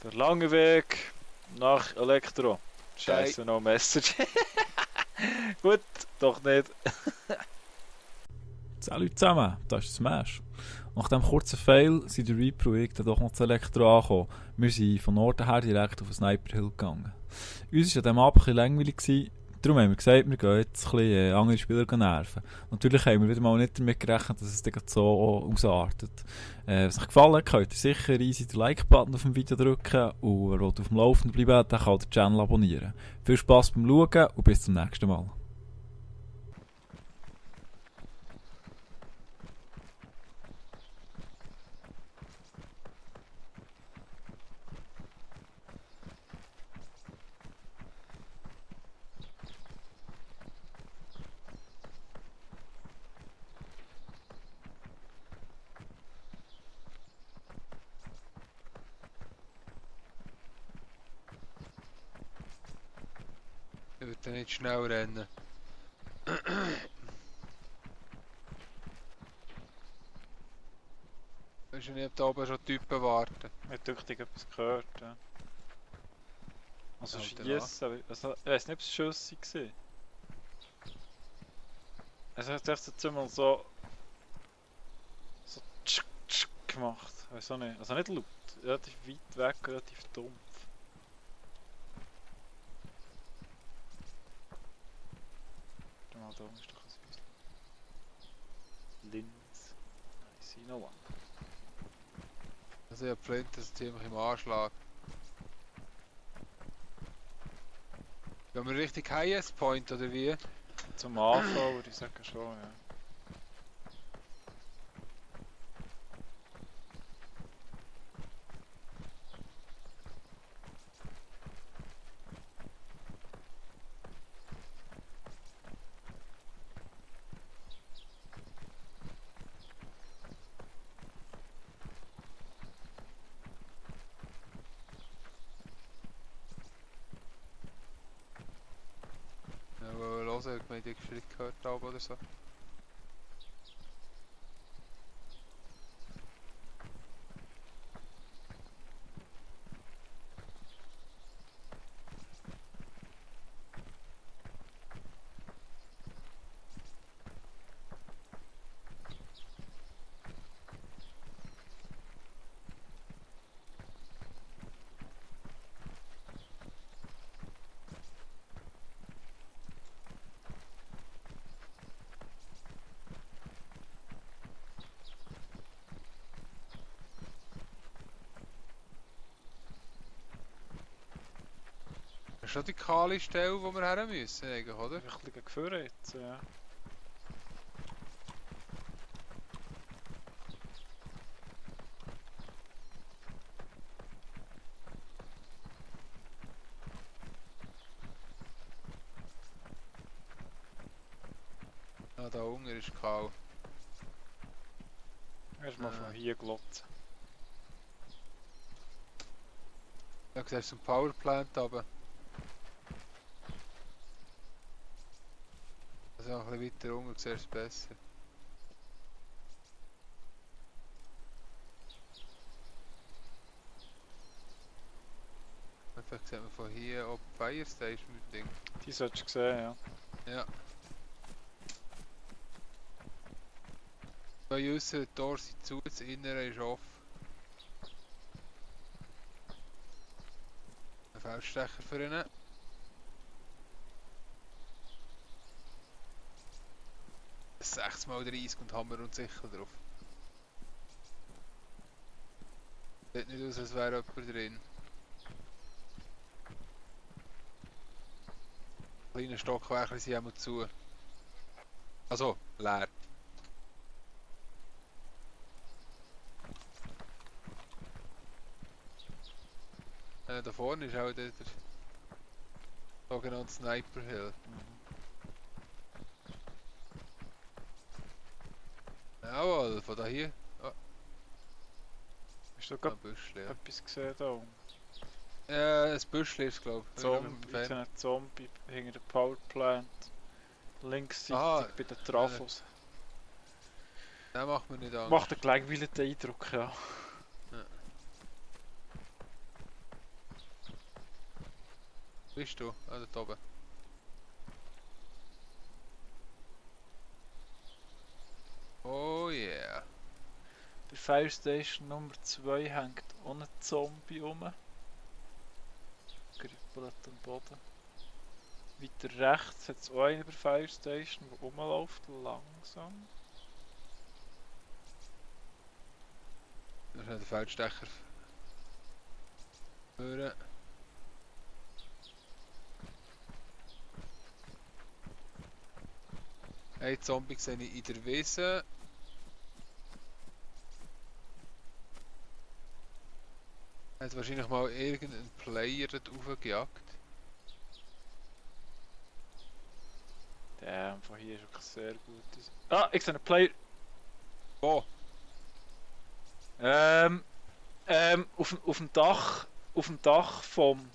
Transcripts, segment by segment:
Der lange Weg nach Elektro. Scheiße, no message. Gut, doch nicht. Salut zusammen, das ist Smash. Nach diesem kurzen Fail sind der Reaper und ich dann doch noch zu Elektro angekommen. Wir sind von Norden her direkt auf den Sniper Hill gegangen. Uns war an diesem Abend ein bisschen langweilig, darum haben wir gesagt, wir gehen jetzt ein bisschen andere Spieler nerven. Natürlich haben wir wieder mal nicht damit gerechnet, dass es dann so ausartet. Wenn es euch gefallen hat, könnt ihr sicher easy den Like-Button auf dem Video drücken und wer auf dem Laufenden bleiben, der kann den Channel abonnieren. Viel Spass beim Schauen und bis zum nächsten Mal. Ich würde nicht schnell rennen. Weißt du nicht, ob da oben schon Typen warten? Ich habe tüchtig etwas gehört. Ja. Also Ja, schiessen, also, ich weiß nicht, ob es Schüsse waren. Also hat echt jetzt mal so tsch, tsch gemacht. Weiß auch nicht. Also nicht laut, relativ weit weg, relativ dumpf. Da ist doch ein Häuschen. Linz. I see no one. Also ich habe Flint, das ist ziemlich im Anschlag. Gehen wir richtig Highest Point oder wie? Zum Anfang würde ich sagen schon, ja. Ja, hören, ich habe gemeint, ich habe Schritt gehört habe oder so. Das ist schon die kahle Stelle, wo wir her müssen, eigentlich, oder? Ein bisschen geführt jetzt, ja. Ah, da unten ist kahl. Erstmal von hier glotzen. Da siehst du einen Powerplant runter. Also noch ein bisschen weiter unten siehst du es besser. Vielleicht sieht man von hier ob die Fire Station mit Ding. Die solltest du sehen, ja. Ja. Bei uns die Tore sind zu, das Innere ist offen. Ein Feldstecher für ihn. Ein 6x30 und Hammer und Sichel drauf. Sieht nicht aus, als wäre jemand drin. Kleine Stockwerke sind einmal zu. Also, leer. Da vorne ist auch der sogenannte Sniper Hill. Jawohl, von da hier. Hast du Ein gerade Büschli, ja. etwas gesehen da unten? Ein Büschli ist glaube ich. Zombie, jetzt ein Zombie hinter der Powerplant. Linksseitig Aha, bei den Trafos. Den macht mir nicht Angst. Macht einen gelangweilten Eindruck, ja. Bist du? Ah, dort oben. Oh yeah. Bei Fire Station Nummer 2 hängt auch ein Zombie rum. Kribbelt am Boden. Weiter rechts hat es auch einen bei Fire Station, der rumläuft, langsam. Da ist der Feldstecher. Hören. Ein Zombie sehe ich in der Wiese. Hat wahrscheinlich mal irgendein Player dort raufgejagt. Der von hier ist wirklich sehr gut. Ah, ich sehe einen Player. Wo? Auf dem Dach. Auf dem Dach vom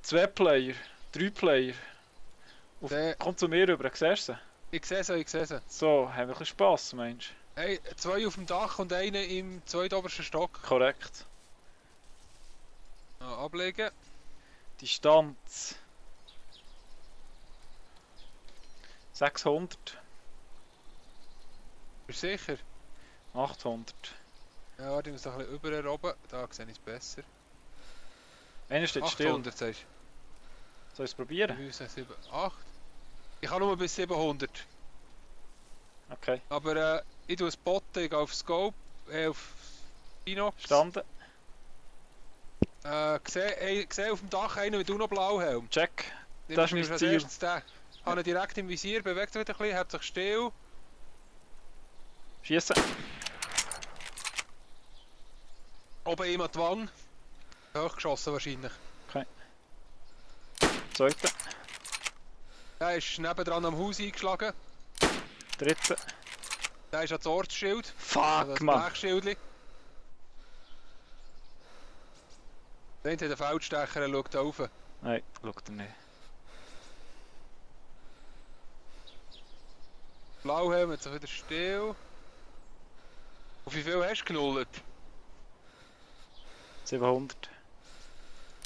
2-Player, 3-Player. Der, Kommt zu mir rüber, siehst du sie? ich sehe sie, ich sehe sie. So, haben wir ein bisschen Spass, Mensch. Hey, zwei auf dem Dach und einer im zweitobersten Stock. Korrekt. Ablegen. Distanz 600, Bist du sicher? 800. Ja, warte, ich muss noch ein bisschen über oben. Da sehe ich es besser. Einer steht still. 800 sagst Soll ich es du? probieren? 9, 7, 8. Ich kann nur bis 700. Okay. Aber ich tue spotten, ich gehe auf Scope, auf Binox. Verstanden. Sehe auf dem Dach einen mit UNO-Blauhelm. Check. Nimm Das ist mir mein als Ziel. erstes den. Habe ihn direkt im Visier, bewegt sich wieder ein bisschen, hält sich still. Schießen. Oben ihm an die Wange. Hochgeschossen wahrscheinlich. Zweiter. Der ist nebendran am Haus eingeschlagen. Dritter. Der ist an das Ortsschild. Fuck, Das Mann. Blechschildli. Der hat den Feldstecher, er schaut rauf. Nein, schaut er nicht. Blauhelm hat sich wieder still. Auf wie viel hast du genullt? 700.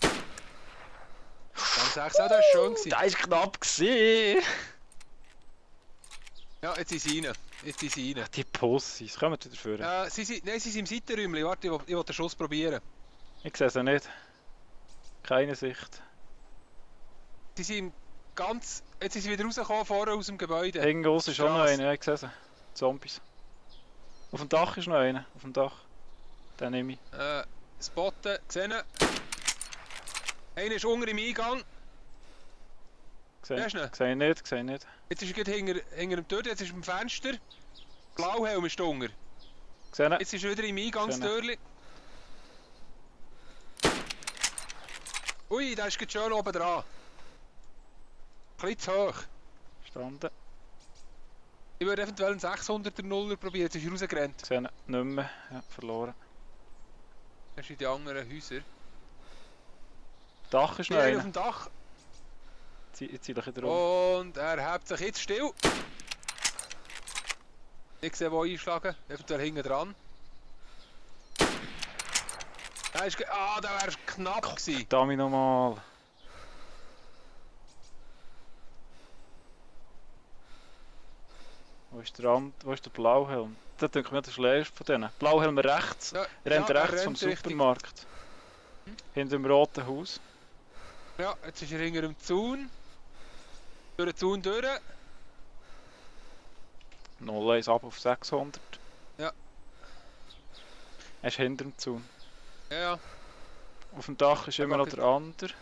Dann sagst du auch, das war schön gewesen. Das war knapp gewesen. Ja, jetzt sind sie rein. Jetzt sind sie rein. Die Pussys, kommen wieder führen. Nein, sie sind im Seitenräumchen. Warte, ich will den Schuss probieren. Ich sehe sie nicht. Keine Sicht. Sie sind ganz... Jetzt sind sie wieder rausgekommen, vorne aus dem Gebäude. Hinten raus ist auch noch Strasse. einer, ja, ich sehe sie. Zombies. Auf dem Dach ist noch einer, auf dem Dach. Den nehme ich. Spotten, gesehen. Einer ist unten im Eingang. Sehe Siehst du ihn? ich nicht, sehe ich nicht. Jetzt ist er gerade hinter dem Tür, jetzt ist er im Fenster. Blauhelm ist unten. Sehe ihn. Jetzt ist er wieder im Eingangstürli. Ui, der ist gerade schön oben dran. Ein bisschen zu hoch. Verstanden. Ich würde eventuell einen 600er Nuller probieren, jetzt ist er rausgerannt. Sehe ihn nicht mehr. Ja, verloren. Das ist in die anderen Häuser. Dach ist noch Hier auf einer. dem Dach. Ich ziehe dich wieder um. Und er hebt sich jetzt still. Ich sehe, wo einschlagen. Eventuell hinten dran. Der ist der wäre knapp gewesen. Dami nochmal. Wo ist der Blauhelm? Das denke ich mir der schlechteste von denen. Blauhelm rechts. Ja, Rennt ja, er rechts vom rennt richtig. Supermarkt. Hinter dem roten Haus. Ja, jetzt ist er hinter dem Zaun. Durch den Zaun durch. 0,1 ab auf 600. Ja. Er ist hinter dem Zaun. Ja, ja. Auf dem Dach ist Er immer noch macht der andere.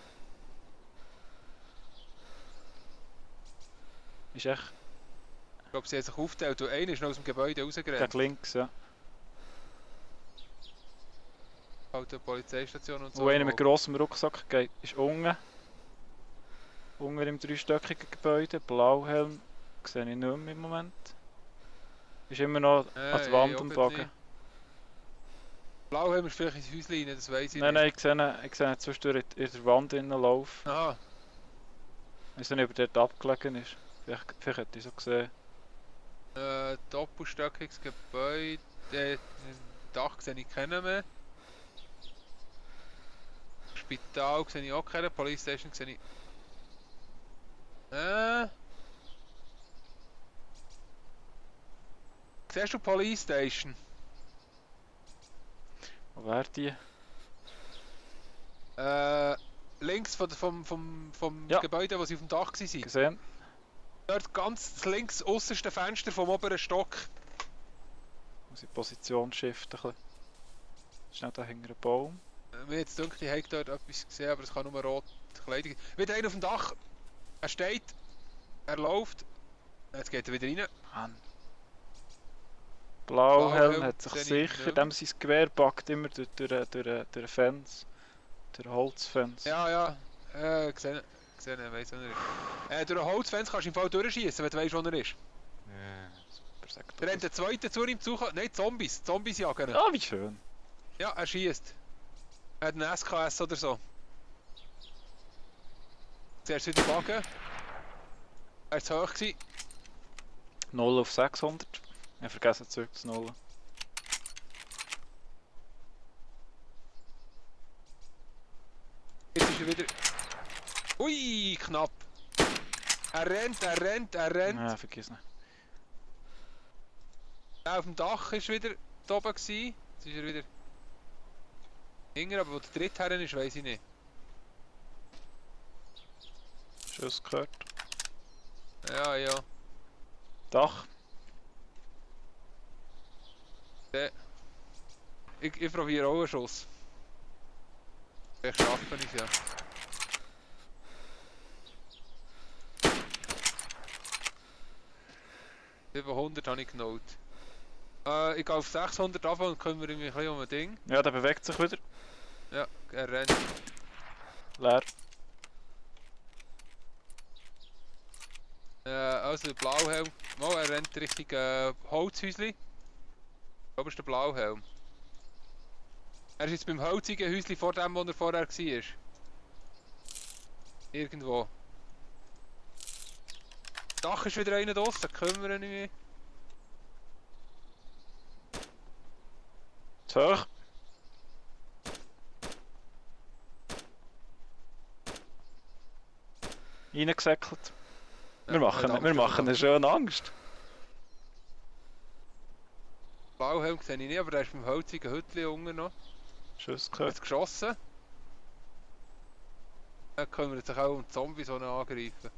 Ist echt Ich glaube, sie haben sich aufgeteilt und einer ist noch aus dem Gebäude rausgerannt. gegen links, ja. Halt die Polizeistation und so. Wo einer mit grossem Rucksack geht, ist unten. Unten im dreistöckigen Gebäude. Blauhelm sehe ich nicht mehr im Moment. Ist immer noch an die Wand am Bogen. Blauhelm ist vielleicht ins Häuschen rein, das weiss ich Nein, nicht. nein, ich sehe ihn zwischendurch in der Wand innen laufen. Aha, Ich weiß nicht, ob er dort abgelegen ist. Vielleicht hätte ich so gesehen. doppelstöckiges Gebäude. Dach sehe ich keinen mehr. Spital sehe ich auch keine, Police Station sehe ich... Siehst du Police Station? Wo wäre die? Links vom Ja. Gebäude, wo sie auf dem Dach waren. Gesehen? Dort ganz links äußerste Fenster vom oberen Stock. Muss ich die Position shiften ein bisschen. Schnell da hinter einem Baum. Mir jetzt dunkel, ich habe dort etwas gesehen, aber es kann nur rote Kleidung. Wieder einer auf dem Dach. Er steht. Er läuft. Jetzt geht er wieder rein. Mann. Blauhelm Blauhelm hat sich sehe ich sicher, nicht. dem sein Gewehr packt immer durch den Fence. Durch den Holzfence. Ja, gesehen, weiss wo er ist. Durch ein Holzfenster kannst du im Fall durchschießen, wenn du weißt, wo er ist. Ja, super, sag doch Der rennt das. der zweite zu ihm zu. Nein, Zombies jagen ihn. Ah, wie schön. Ja, er schießt. Er hat einen SKS oder so. Zuerst wieder Wagen. Er war zu hoch gewesen. 0 auf 600. Ich habe vergessen zurück zu 0. Jetzt ist er wieder... Ui, knapp. Er rennt. Ja, vergiss nicht. Der auf dem Dach ist wieder da oben gewesen. Jetzt ist er wieder... Hinger, aber wo der dritte Herren ist, weiss ich nicht. Schuss gehört. Ja. Dach. Ich probiere auch einen Schuss. Ich schaffe es ja. Über 100 habe ich genommen. Ich gehe auf 600 anfangen und kümmere mich ein bisschen um ein Ding. Ja, der bewegt sich wieder. Ja, er rennt. Leer. Also der Blauhelm. Mal, er rennt Richtung Holzhäusli. Ich glaube, es ist der Blauhelm. Er ist jetzt beim holzigen Häusli vor dem, wo er vorher war. Irgendwo. Das Dach ist wieder einer draussen, kümmere ich mich. Zu hoch. Reingesäckelt. Wir machen eine schöne Angst. Blauhelm sehe ich nicht, aber der ist beim holzigen Hütli unten noch. Schuss Er gehört. hat geschossen. Dann kümmert sich auch um die Zombies, die ihn angreifen.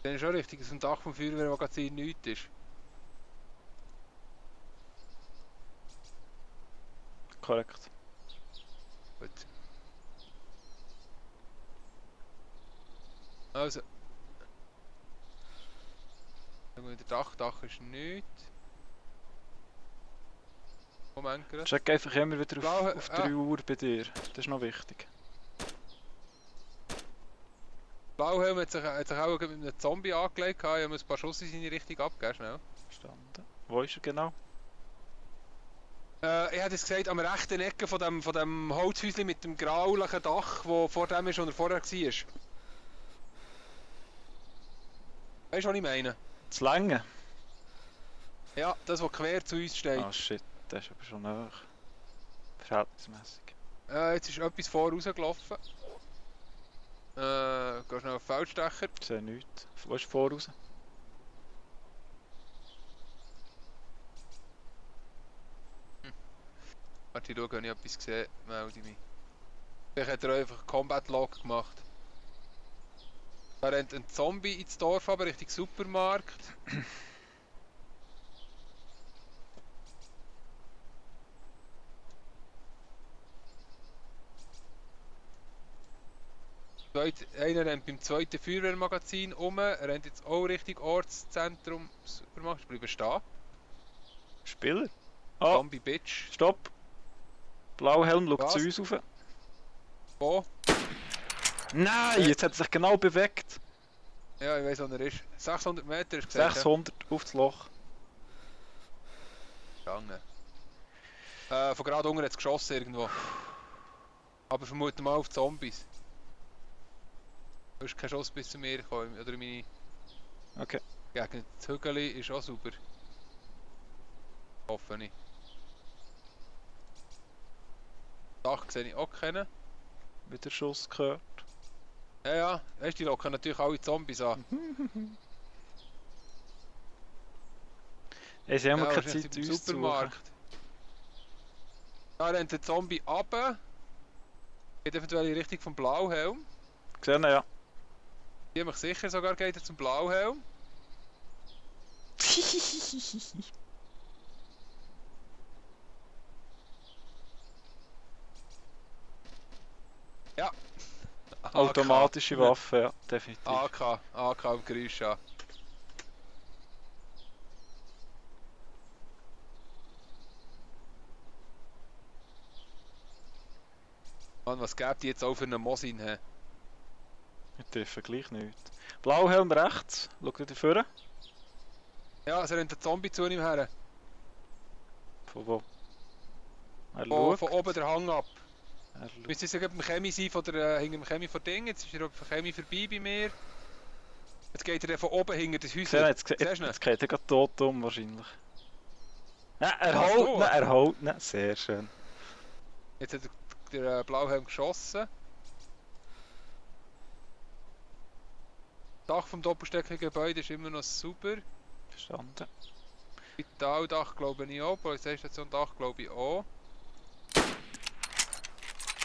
Dann ist schon richtig, dass am Dach vom Feuerwehrmagazin nichts ist. Korrekt. Gut. Also. Der Dach ist nichts. Moment gerade. Check einfach immer wieder Blau- auf 3 Uhr bei dir. Das ist noch wichtig. Blauhelm hat sich auch mit einem Zombie angelegt. Ich habe ein paar Schuss in seine Richtung abgegeben. Schnell. Verstanden. Wo ist er genau? Ich hätte es gesagt, am rechten Ecke von dem Holzhäuschen mit dem graulichen Dach, wo vor dem ist, wo er vorher war. Weißt du, was ich meine? Zu lange? Ja, das, was quer zu uns steht. Ah shit, das ist aber schon hoch. Verhältnismäßig. Jetzt ist etwas vorausgelaufen. Geh schnell auf den Feldstecher. Ich sehe nichts. Wo ist voraus? Warte, ich schaue, wenn ich etwas sehe, melde ich mich. Vielleicht hat er einfach Combat Log gemacht. Da rennt ein Zombie ins Dorf, aber Richtung Supermarkt. Einer rennt beim zweiten Feuerwehrmagazin um, er rennt jetzt auch Richtung Ortszentrum Supermarkt. Ich bleibe stehen. Spieler? Ah, Zombie Bitch. stopp! Blauhelm schaut Was? zu uns rauf. Wo? Nein, jetzt hat er sich genau bewegt. Ja, ich weiß, wo er ist. 600 Meter ist gesagt. 600 auf das Loch. Gegangen. Von gerade unten hat es geschossen irgendwo. Aber vermuten mal auf Zombies. Du hast keinen Schuss bis zu mir gekommen, oder meine... Okay. Gegen das Hügel ist auch super. Hoffe ich. Das Dach sehe ich auch kennen. Wieder Schuss gehört. Ja, ja, weißt du, die locken natürlich alle Zombies an. Hey, sie haben Ja, keine wahrscheinlich Zeit, sind wir uns im zu suchen. Supermarkt. Da rennt der Zombie runter. Geht eventuell in Richtung vom Blauhelm. Gesehen, ja. Ziemlich sicher sogar geht er zum Blauhelm. Ja. Automatische AK. Waffe, ja, definitiv. AK im Geräusch an. Mann, was gibt die jetzt auch für einen Mosin? He? Wir treffen gleich nichts. Blauhelm rechts, schau wieder vorne. Ja, es rennt der Zombie zu ihm her. Von wo? Er Von schaut. oben der Hang ab. Er schaut. Müsste sogar beim Chemie sein, von der, hinter dem Chemie von Ding. Jetzt ist er auf dem Chemie vorbei bei mir. Jetzt geht er dann von oben hinter das Häuschen. Jetzt Siehst du ihn? jetzt geht er gerade tot um, wahrscheinlich. Nein, er Was, holt tot? ihn, er holt ihn. Sehr schön. Jetzt hat der Blauhelm geschossen. Das Dach vom doppelstöckigen Gebäude ist immer noch super. Verstanden. Spitaldach glaube ich auch. Polizeistation Dach glaube ich auch.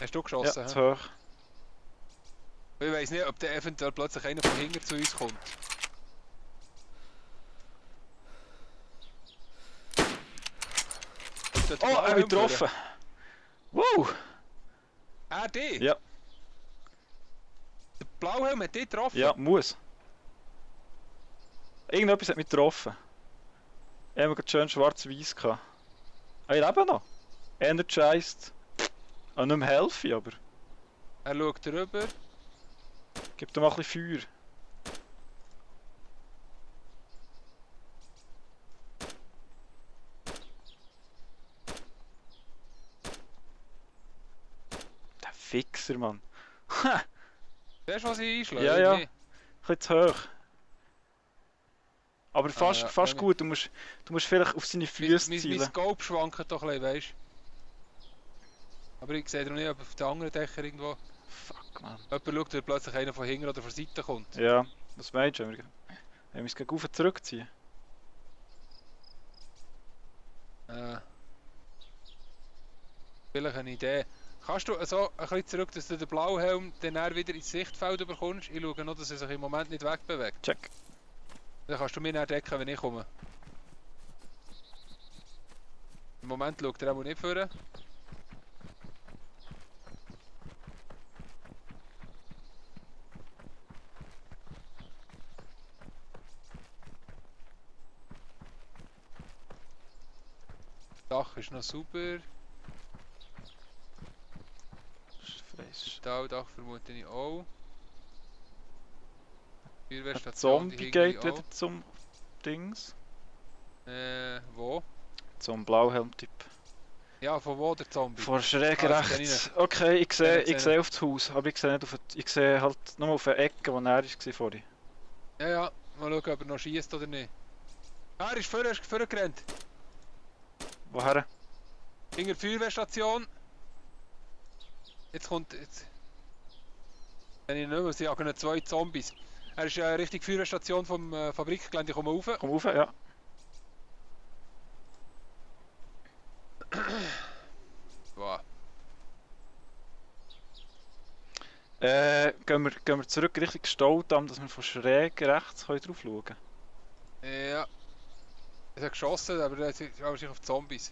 Hast du geschossen? Ja, hä? zu hoch. Ich weiss nicht, ob der eventuell plötzlich einer von hinten zu uns kommt. Oh, er hat mich getroffen. Wow! Er dich? Ja. Der Blauhelm hat dich getroffen? Ja, muss. Irgendetwas hat mich getroffen. Ich habe gerade schön schwarz-weiß gehabt. Ah, ich lebe noch. Energized. Ah, nicht mehr healthy, aber. Er schaut rüber. Gib dir mal ein bisschen Feuer. Der Fixer, Mann. Ha! Weißt du, was ich einschlage? Ja, ja. Nee. Ein bisschen zu hoch. Aber fast, ja, fast wenn gut, du musst vielleicht auf seine Füße Mein zielen. Scope schwankt doch ein bisschen, weißt du? Aber ich sehe noch nicht, ob auf den anderen Dächer irgendwo... Fuck, man. Jemand schaut, ob plötzlich einer von hinten oder von der Seite kommt. Ja, was meinst du? Wenn wir uns gegen rauf zurückziehen? Vielleicht eine Idee. Kannst du so ein bisschen zurück, dass du den Blauhelm dann eher wieder ins Sichtfeld bekommst? Ich schaue noch, dass er sich im Moment nicht wegbewegt. Check. Dann kannst du mich dann decken, wenn ich komme. Im Moment schaut er auch nicht vor. Das Dach ist noch super. Fleisch. Stauldach vermute ich auch. Ein Feuerwehrstation, die Zombie hinten geht auch. wieder zum Dings. Wo? Zum Blauhelm-Typ. Ja, von wo der Zombie? Vor schräg Ah, ich rechts. sehe Okay, ich sehe Ja, ich sehe auf das Haus, aber ich sehe nicht auf ich sehe halt nur auf der Ecke, wo er war vorhin. Ja, ja. Mal schauen, ob er noch schießt oder nicht. Ah, er ist vorgerannt. Woher? Hinter der Feuerwehrstation. Jetzt kommt... Jetzt... Wenn ich nicht mehr, sie jagen zwei Zombies. Er ist Richtung Feuerwehrstation vom Fabrikgelände. Ich komme rauf. Komm rauf, ja. Wow. Gehen wir zurück Richtung Staudamm, dass wir von schräg rechts drauf schauen können. Ja. Er hat geschossen, aber er ist wahrscheinlich auf Zombies.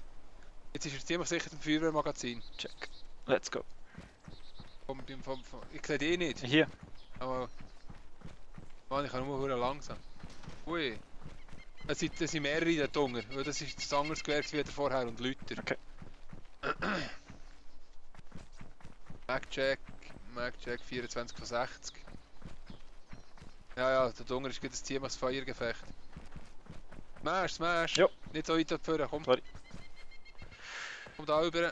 Jetzt ist er ziemlich sicher im Feuerwehrmagazin. Check. Let's go. Ich sehe die nicht. Hier. Aber... Mann, ich kann nur verdammt langsam. Ui. Es sind mehrere dort unten, weil das ist das anderes Gewerk wie vorher und Lüter. Okay. Magcheck 24 von 60. Ja, ja, dort unten ist gerade ein ziemliches Feuergefecht. Smash! Jo. Nicht so weit vorne, komm. Sorry. Komm da rüber.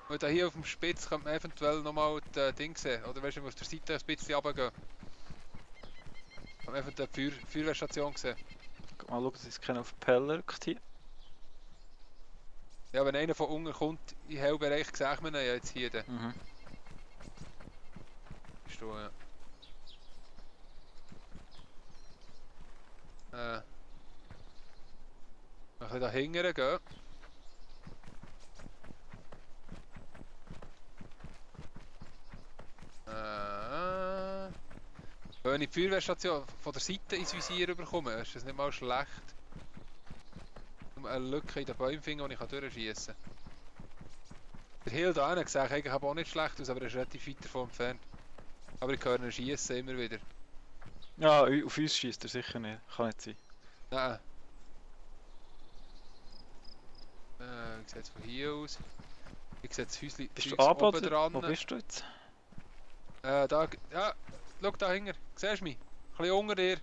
Weil da hier auf dem Spitz könnte man eventuell nochmal das Ding sehen. Oder weißt du, auf der Seite ein bisschen runtergehen. Ich habe einfach die Feuerwehrstation gesehen. Mal schauen, dass es keiner auf Peller rückt hier. Ja, wenn einer von unten kommt in den Hellbereich, sieht man ihn ja jetzt hier. Mhm. Ist du, ja. Ein bisschen da hingern gehen. Wenn ich die Feuerwehrstation von der Seite ins Visier bekomme, ist das nicht mal schlecht. Um eine Lücke in den Bäumen finden, die ich durchschießen kann. Der Hill da hinten sieht eigentlich auch nicht schlecht aus, aber er ist relativ weit davon entfernt. Aber ich höre ihn schießen immer wieder. Ja, auf uns schießt er sicher nicht. Kann nicht sein. Nein. Wie sieht es von hier aus? Wie sieht das Häuschen Bist du Zeugs ab oben oder? dran? Wo bist du jetzt? Da, ja, schau da hinten. Siehst du mich? Ein bisschen unter dir.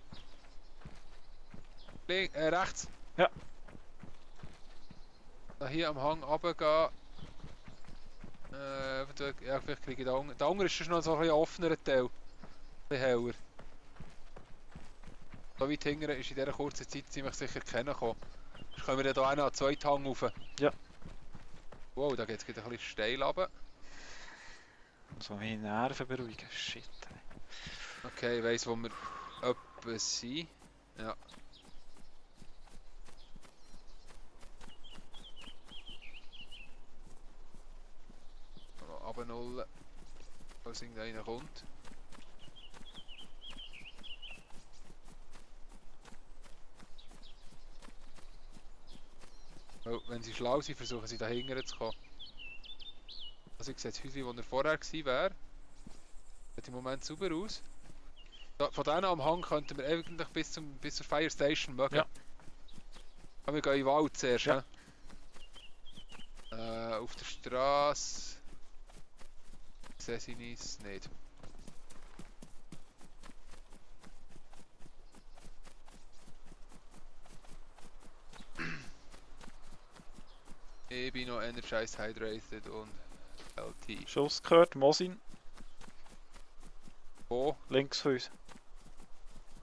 Rechts. Ja. Da hier am Hang runtergehen. Ja, vielleicht kriege ich da unten. Da unten ist schon noch so ein bisschen offener Teil. Ein bisschen heller. So weit hinten ist in dieser kurzen Zeit ziemlich sicher kennen gekommen. Sonst können wir dann hier an den zweiten Hang rauf. Ja. Wow, da geht es ein bisschen steil runter. So meine Nerven beruhigen. Shit. Okay, ich weiss, wo wir etwa sind. Ja. Mal runter, falls irgendeiner kommt. Weil, wenn sie schlau sind, versuchen sie da hinten zu kommen. Also ich sehe das Häuschen, wo er vorher war. Sieht im Moment sauber aus. Da, von denen am Hang könnten wir eigentlich bis zur Fire Station mögen. Ja. Aber wir gehen in den Wald zuerst. Ja. Auf der Straße sehe ich es nicht. Ich bin noch energized, hydrated und LT. Schuss gehört, Mosin, Wo? links von uns.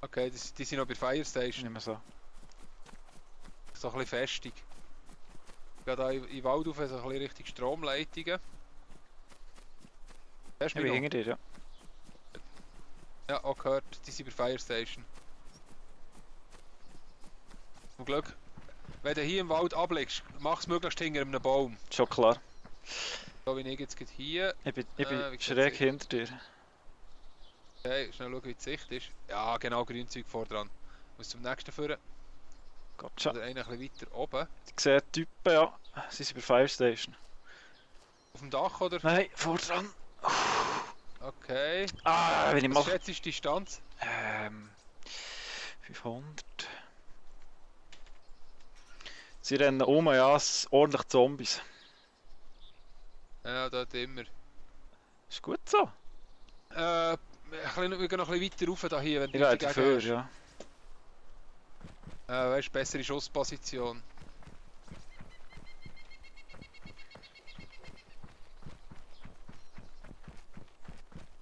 Okay, die sind noch bei der Fire Station. Nicht mehr so. So ein bisschen festig. Ich gehe da in den Wald rauf, so ein bisschen Richtung Stromleitungen. Hast Ich du mich bin noch? hinter dir, ja. Ja, auch gehört, die sind bei der Fire Station. Zum Glück. Wenn du hier im Wald ablegst, mach es möglichst hinter einem Baum. Schon klar. So wie ich jetzt gerade hier. Ich bin wie schräg sieht's hinter dir. Okay, schnell schauen, wie die Sicht ist. Ja, genau, Grünzeug vor dran. Muss zum nächsten führen. Gotcha. Oder einer ein bisschen weiter oben. Ich sehe die Typen, ja. Sie sind bei der Fire Station. Auf dem Dach, oder? Nein, vor dran. Okay. Ah, wenn ich Was mal... schätzt du die Distanz? 500. Sie rennen um, ja, ordentlich Zombies. Ja, dort immer. Ist gut so. Wir gehen noch ein bisschen weiter rauf da hier, wenn Ich du gehe richtig dafür, hast. ja. Weißt du, bessere Schussposition.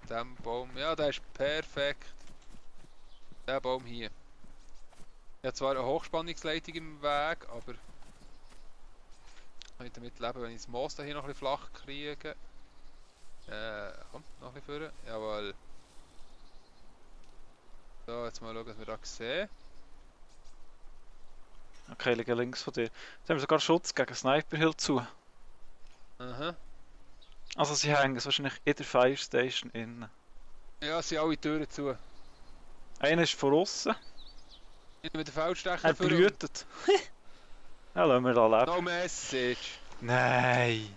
Der Baum, ja, der ist perfekt. Der Baum hier. Ich habe zwar eine Hochspannungsleitung im Weg, aber ich kann damit leben, wenn ich das Moos da hier noch ein bisschen flach kriege. Komm, noch ein bisschen vorne. Jawohl. So, jetzt mal schauen, was wir da sehen. Okay, liegen links von dir. Jetzt haben wir sogar Schutz gegen Sniper-Hill zu. Aha. Also sie hängen es wahrscheinlich in der Fire Station innen. Ja, es sind alle Türen zu. Einer ist von außen. Ich mit den Feldstecher Er brütet. Ja, lassen wir da leben. No message. Nein.